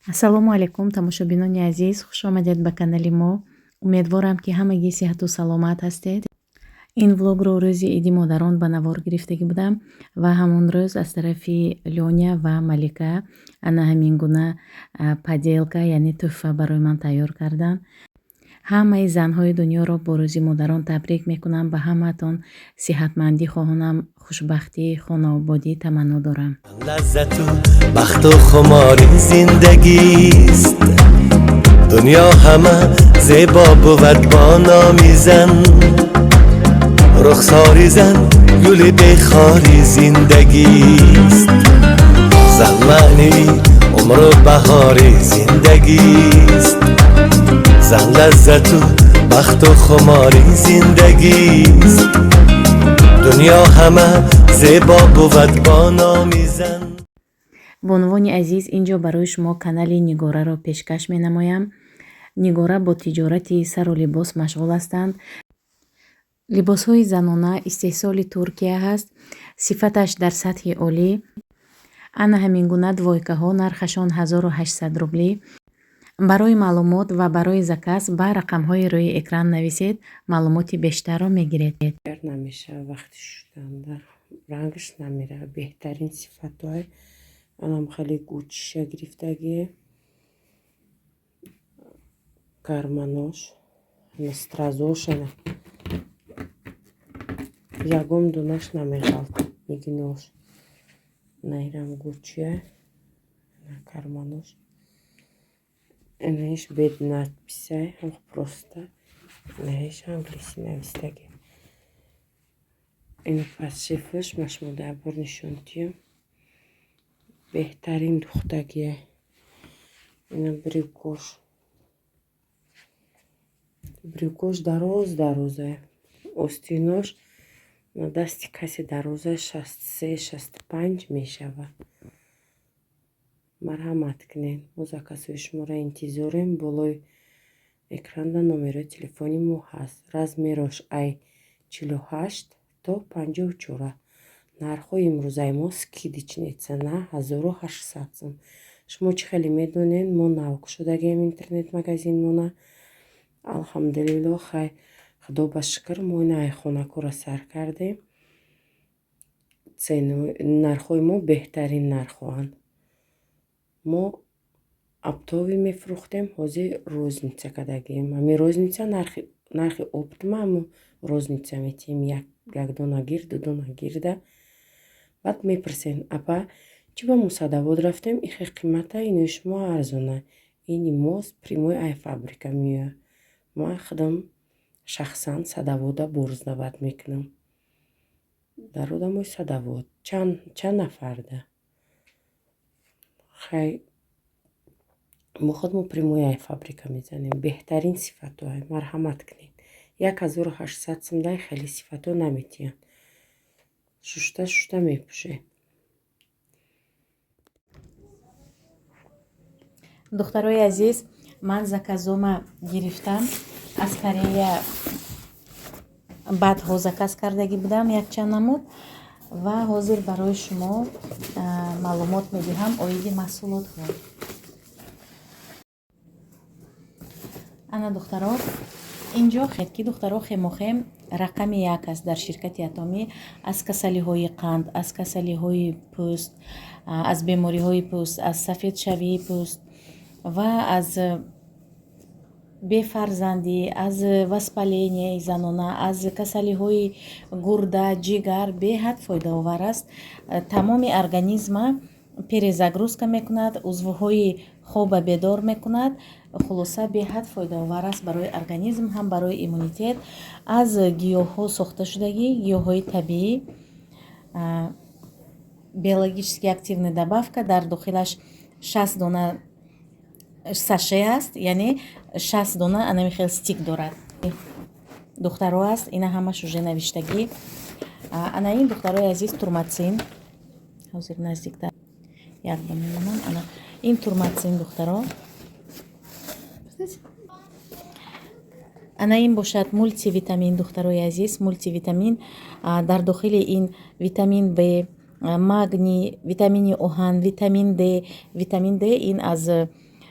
Ассалому алайкум, тамошобинони азиз, хушомадед ба канали мо. Умедворам, ки ҳамагӣ сиҳату саломат ҳастед. Ин влогро рӯзи Иди модарон ба навор гирифтагӣ будам ва ҳамон рӯз аз тарафи Лёня ва Малика ана ҳамин гуна поделка, яъне тӯҳфа барои ман тайёр карданд. Ҳамаи занҳои дунёро бо Рӯзи модарон табрик мекунам, ба ҳамаатон сиҳатмандӣ хоҳонам, хушбахтӣ, хонаободӣ таманно дорам. Лаззату бахту хумори зиндагист. Дунё ҳама зебо бувад бо номи зан. Рухсори зан гули бехори зиндагист. Зан маънии умру баҳори зиндагист. Зан лаззату бахту хумори зиндагист. Дунё ҳама зебо бувад бо номи зан. Бонувони азиз, ин ҷо барои шумо канали Нигораро пешкаш менамоям. Нигора бо тиҷорати сару либос машғул ҳастанд. Либосҳои занона истеҳсоли Туркия ҳаст, сифаташ дар сатҳи олӣ. Ана ҳамин гуна двойкаҳо, нархашон 1800 рублӣ. Барои маълумот ва барои заказ ба рақамҳои рӯи экран нависед, маълумоти бештарро мегиред. Намешавад, вақти шустанда рангаш намеравад. Беҳтарин сифатҳои анам хеле Гуччиша гирифтагӣ. Карманош, стразошана ягон донаш намеғалтад, нигинош. Наирам Гуччия, карманош. Инаиш без надписай, просто инаиш англисӣ навистагӣ. Ин подшиваш ма шумо дар бор нишон диҳам. Беҳтарин духтагия. Ина брюкош. Брюкош дароз дароза. Остинош дасти касе дароза 63, 65 мешавад. Марҳамат кунед. Мо заказҳои шуморо интизорем. Болои экранда номерои телефони мо ҳаст. Размерош ай 48 то 54. Нархҳои имрӯзаи мо скидочный цена 1800 сом. Шумо чӣ хеле медонед, мо нав кушодагием интернет-магазинмона. Алҳамдулилло, хай, худо ба шукр, мо ина айхонакора сар кардем. Нархҳои мо беҳтарин нархҳоанд. Мо оптовый мефурӯхтем, ҳозир розница кардагием. Ҳамин розница, нархи оптма ҳамун розница метиҳем. Як дона гир, ду дона гирда. Баъд мепурсем: «Апа, чӣ ба мо Садовод рафтем, ихе қимата, инои шумо арзона?» Ини мо прямой ай фабрика меояд. Ман худам шахсан Садовода бор сдавать мекунам. Дар одамои Садовод чанд нафарда. Хай, мо худмо прямой ай фабрика мезанем. Беҳтарин сифатҳоай, марҳамат кунед. 1800 сомдай хеле сифатҳо наметиҳанд. Шушта шушта мепӯшед. Духтарои азиз, ман заказома гирифтам. Аз Корея баъдҳо заказ кардагӣ будам якчанд намуд ва ҳозир барои шумо маълумот медиҳам оиди маҳсулотҳо. Ана, духтаро, инҷо ки духтаро, хемохем рақами як аст дар ширкати Атомӣ. Аз касалиҳои қанд, аз касалиҳои пӯст, аз бемориҳои пӯст, аз сафедшавии пӯст ва аз бефарзандӣ, аз воспаленияи занона, аз касалиҳои гурда, ҷигар беҳад фоидаовар аст. Тамоми организма перезагрузка мекунад, узвҳои хоба бедор мекунад. Хулоса, беҳад фоидаовар аст барои организм, ҳам барои иммунитет. Аз гиёҳҳо сохта шудагӣ, гиёҳҳои табиӣ, биологически активная добавка. Дар дохилаш 60 дона саше аст, яъне 60 дона анами хел стик дорад, духтаро, аст. Ина ҳамаш уже навиштагӣ. Ана ин, духтарои азиз, турматсин. Ҳозир наздиктар як ба мемонам. Ана ин турматсин, духтаро. Ана ин бошад мултивитамин, духтарои азиз. Мултивитамин, дар дохили ин витамин б, магний, витамини оҳан, витамин д. Витамин д ин аз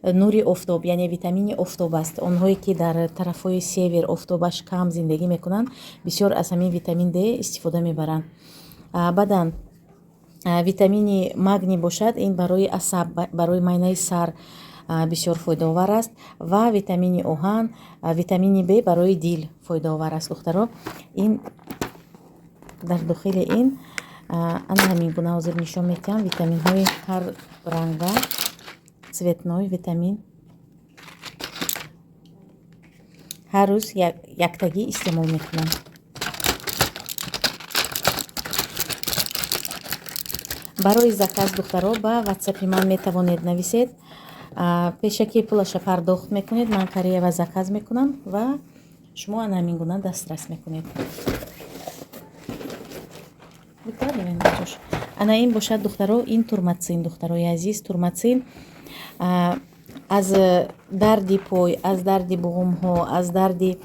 Нури офтоб, яъне витамини офтоб аст. Онҳое ки дар тарафҳои север офтобаш кам зиндагӣ мекунанд, бисёр аз ҳамин витамин Д истифода мебаранд. Баъдан витамини магний бошад, ин барои асаб, барои майнаи сар бисёр фоидаовар аст ва витамини оҳан, витамини Б барои дил фоидаовар аст. Духтаро, ин дар дохили ин ана ҳамин гуна ҳозир нишон медиҳам витаминҳои ҳар ранга, цветной витамин. Ҳар рӯз яктагӣ истеъмол мекунам. Барои заказ, духтаро, ба ватсапи ман метавонед нависед. Пешакӣ пулаша пардохт мекунед, ман Кореява заказ мекунам ва шумо ана ҳамин гуна дастрас мекунед. Ана ин бошад, духтаро, ин турматсин. Духтарои азиз, турматсин аз дарди пой, аз дарди буғумҳо, аз дарди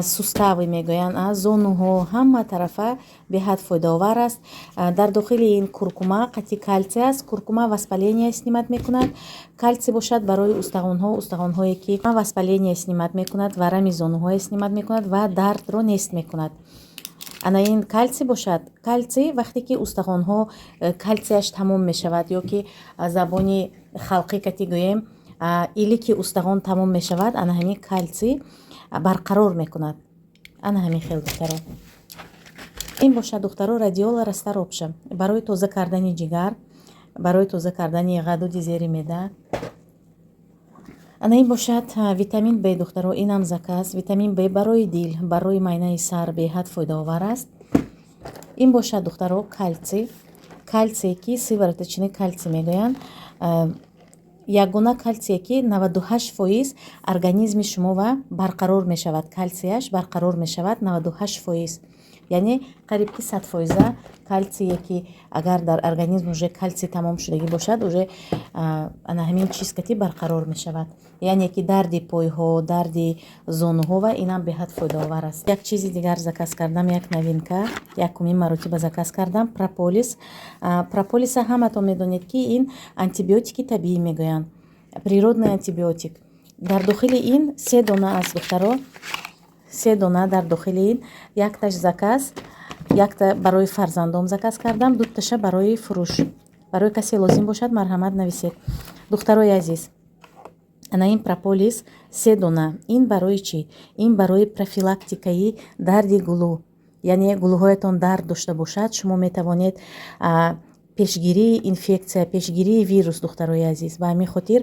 суставы мегӯянд, аз зонуҳо, ҳама тарафа беҳад фоидаовар аст. Дар дохили ин куркума қатъи калсий аст. Куркума воспаление снимать мекунад, калсий бошад барои устахонҳо, устахонҳое ки воспаление снимать мекунад, варами зонуҳое снимать мекунад ва дардро нест мекунад. Ана ин калсий бошад, калсий вақте ки устахонҳо калсияш тамом мешавад ё ки забони халқӣ кати гӯем, или ки устахон тамом мешавад, ана ҳамин калсий барқарор мекунад. Ана ҳамин хел, духтаро. Ин бошад, духтаро, радиола расторопша, барои тоза кардани ҷигар, барои тоза кардани ғадуди зери меъда. Ана ин бошад витамин Б, духтаро, инам заказ. Витамин Б барои дил, барои майнаи сар беҳад фоидаовар аст. Ин бошад, духтаро, калсий, калсие ки сывороточный калсий мегӯянд, ягона калсие ки 98% организми шумова барқарор мешавад, калсияш барқарор мешавад 98%, яъне қариб ки 100%-а калсие ки агар дар организм уже калсий тамом шудагӣ бошад, уже ана ҳамин чиз кати барқарор мешавад. Яъне ки дарди пойҳо, дарди зонуҳо ва инам беҳад фоидаовар аст. Як чизи дигар заказ кардам, як новинка, якумин маротиба заказ кардам, прополис. Прополиса ҳаматон медонед, ки ин антибиотики табиӣ мегӯянд, природный антибиотик. Дар дохили ин се дона аст, духтаро, се дона дар дохили ин. Якташ заказ, якта барои фарзандом заказ кардам, дуташа барои фурӯш. Барои касе лозим бошад, марҳамат, нависед. Духтарои азиз, ана ин прополис се дона, ин барои чӣ? Ин барои профилактикаи дарди гулӯ, яъне гулӯҳоятон дард дошта бошад, шумо метавонед пешгирии инфексия, пешгирии вирус. Духтарои азиз, ба ҳамин хотир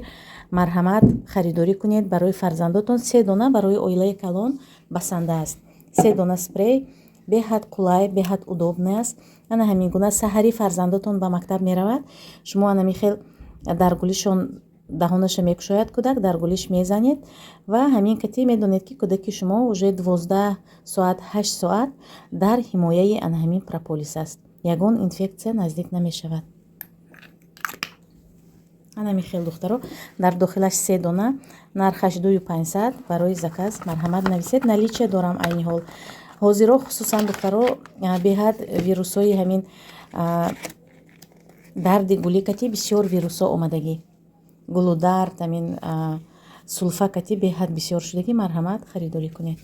марҳамат, харидорӣ кунед барои фарзандотон. Се дона барои оилаи калон басанда аст. Се дона спрей беҳад қулай, беҳад удобный аст. Ана ҳамин гуна саҳарӣ фарзандотон ба мактаб меравад, шумо анами хел дар гулишон даҳонаша мекушояд кӯдак, дар гулиш мезанед ва ҳамин кати медонед, ки кӯдаки шумо уже 12 соат, 8 соат дар ҳимояи ана ҳамин прополис аст, ягон инфексия наздик намешавад. Анами хел, духтаро, дар дохилаш се дона, нархаш 2500. Барои заказ марҳамат, нависед. Наличие дорам айни ҳол. Ҳозиро хусусан, духтаро, беҳад вирусҳои ҳамин дарди гуликати бисёр вирусҳо омадагӣ, гулудард, ҳамин сулфа кати беҳад бисёр шудагӣ. Марҳамат, харидорӣ кунед.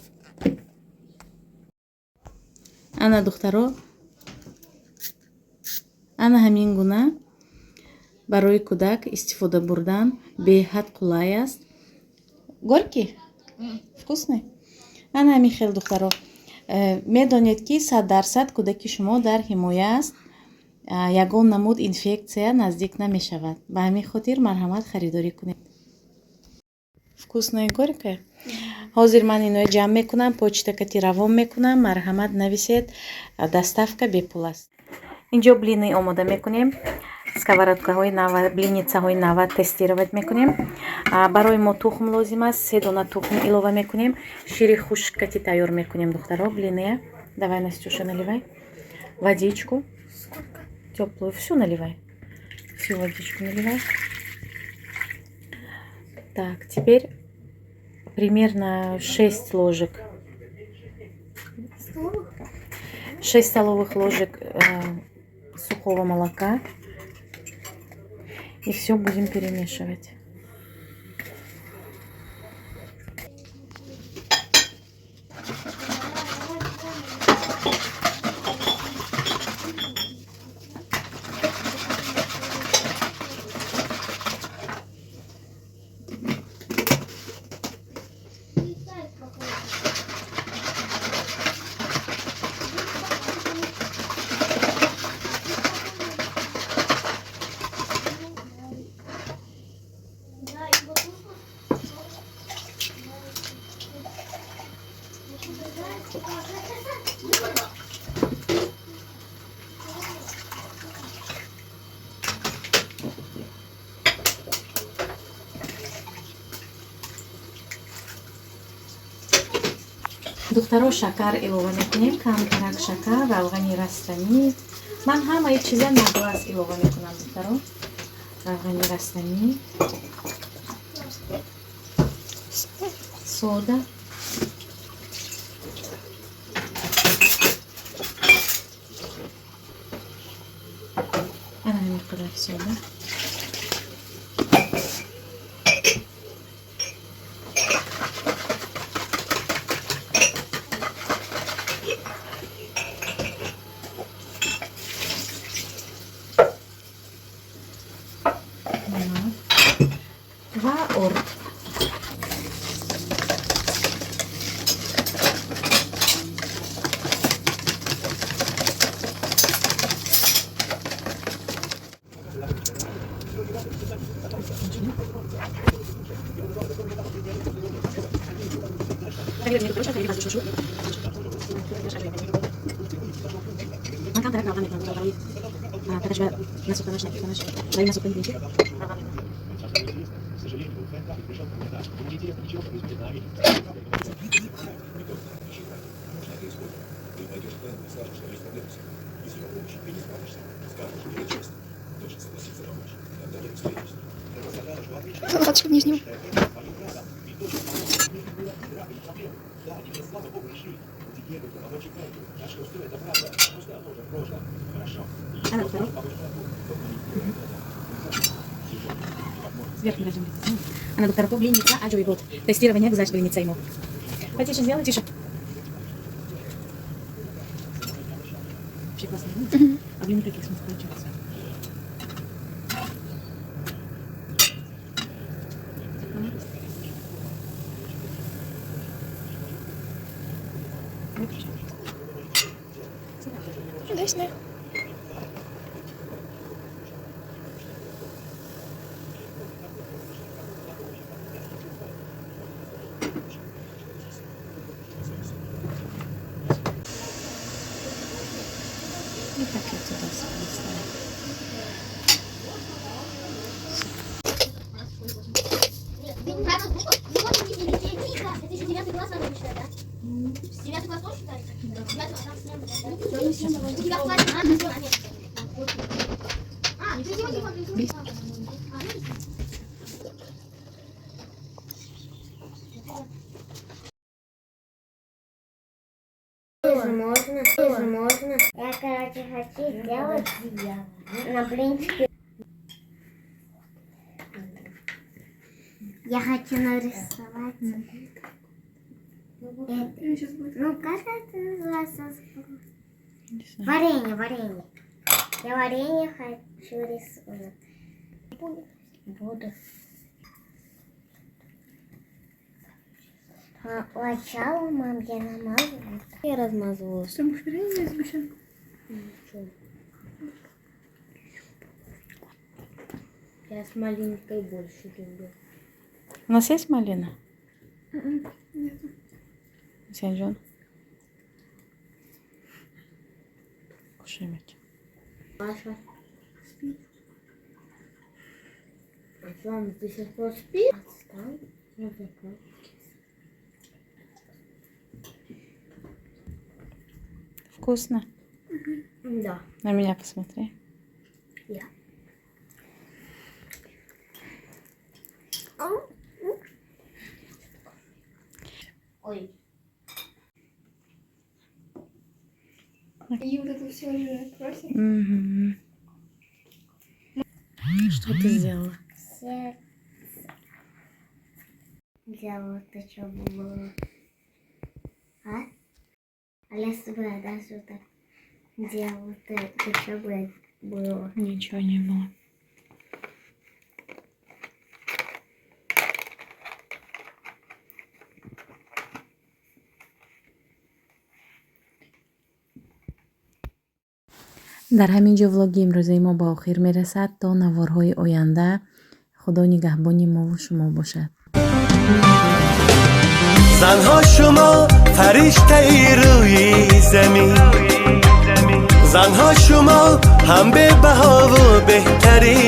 Ана, духтаро, ана ҳамин гуна барои кӯдак истифода бурдан беҳад қулай аст. Горький, вкусный. Ана ҳамин хел, духтаро, медонед, ки 100% кӯдаки шумо дар ҳимоя аст, ягон намуд инфексия наздик намешавад. Ба ҳамин хотир марҳамат, харидорӣ кунед. Вкусное, горькое. Ҳозир ман инои ҷамъ мекунам, почта кати равон мекунам. Марҳамат, нависед, доставка бепул аст. Инҷо блины омода мекунем, сковородкаҳои нава, блинницаҳои нава тестировать мекунем. Барои мо тухм лозим аст, се дона тухм илова мекунем, шири хушк кати тайёр мекунем, духтаро, блиная. Давай, Настюша, наливай водичку теплую, всю наливай, всю водичку наливай. Так, теперь примерно 6 ложек, 6 столовых ложек сухого молока, и все будем перемешивать. Духтаро, шакар илова мекунем, камтарак шакар, равғани растанӣ. Ман ҳамаи чиза на глаз илова мекунам, духтаро. Равғани растанӣ, сода. Ана ҳамин қадар сода. Ва орд. Лопаточка в нижнем. Сверху нажми. Она доктор блинница, а вот. Тестирование гузашт блинница ему. Потише сделай, тише. Вообще классно. А блин, каких смысл получается? Дай сюда. И так я туда поставлю. Это еще девятый класс надо считать, да? Девятый класс тоже считается? Девятый класс. У тебя в классе, а, нет. А, Можно, тоже можно. Я, короче, хочу сделать на блинчике. Я хочу нарисовать. Ну, как это называется? Варенье, варенье. Я варенье хочу рисовать. Буду. Сначала, мам, я намазываю. Я размазываю. Что, будешь варенье сгущенку? Я с малинкой больше люблю. У нас есть малина? Нет. Сенжон. Кушай. Маша. Спит. А что, ты сейчас поспи? Отстань. Вкусно? Да. На меня посмотри. Я. Ой. И вот это все же просит. Угу. Что ты сделала? Сердце. Делала то, что было. А? Алиса, да, что так делала, то, что было. Ничего не было. Дар ҳамин ҷо влоги имрӯзаи мо ба охир мерасад. То наворҳои оянда Худо нигаҳбони мову шумо бошад. Занҳо шумо фариштаи рӯи замин, занҳо шумо ҳам бебаҳову беҳтарин.